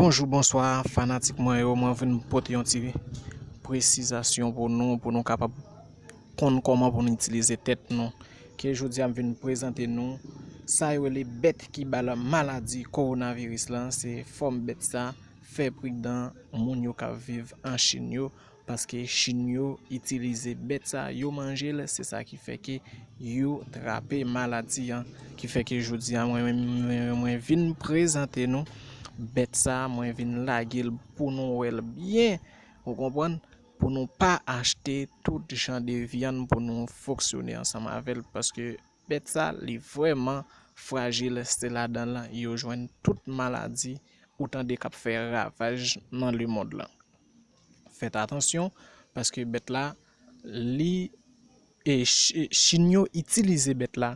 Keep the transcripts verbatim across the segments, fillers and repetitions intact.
Bonjou, bonswa, fanatik mwen yo. Mwen vin pote yon ti presizasyon pou nou, pou nou kapab konn kòman pou nou itilize tèt nou. Ke jodi a m vin prezante nou sa yo rele bèt ki ba l maladi kowonaviris lan. Se fòm bèt sa, fè pridan moun yo k ap viv an Chin yo, paske Chin yo itilize bèt sa, yo manje l, se sa ki fè ke yo trape maladi an. Ki fè ke jodi a mwen, mwen, mwen vin prezante nou bèt sa, mwen vin lage l pou nou wè l byen, ou konprann? Pou nou pa achte tout jan de vyann pou nou fonksyone ansanm avè l, paske bèt sa, li vrèman frajil, se ladan l yo jwenn tout maladi ou tande k ap fè ravaj nan lemond lan. Fèt atansyon, paske bèt la, li, e, Chi-, Chin yo itilize bèt la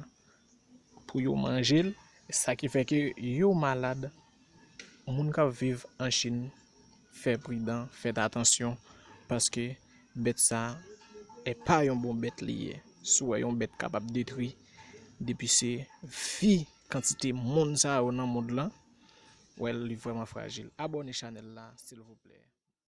pou yo manje l, sa ki fè ke yo malad. Moun k ap viv an Chin, fè pridan, fèt atansyon, paske bèt sa e pa yon bon bèt li ye. Si w wè yon bèt kapab detwi, depi se vi kantite moun sa yo nan mond lan, wè li vrèman frajil. Abòne chanèl la, silvouplè.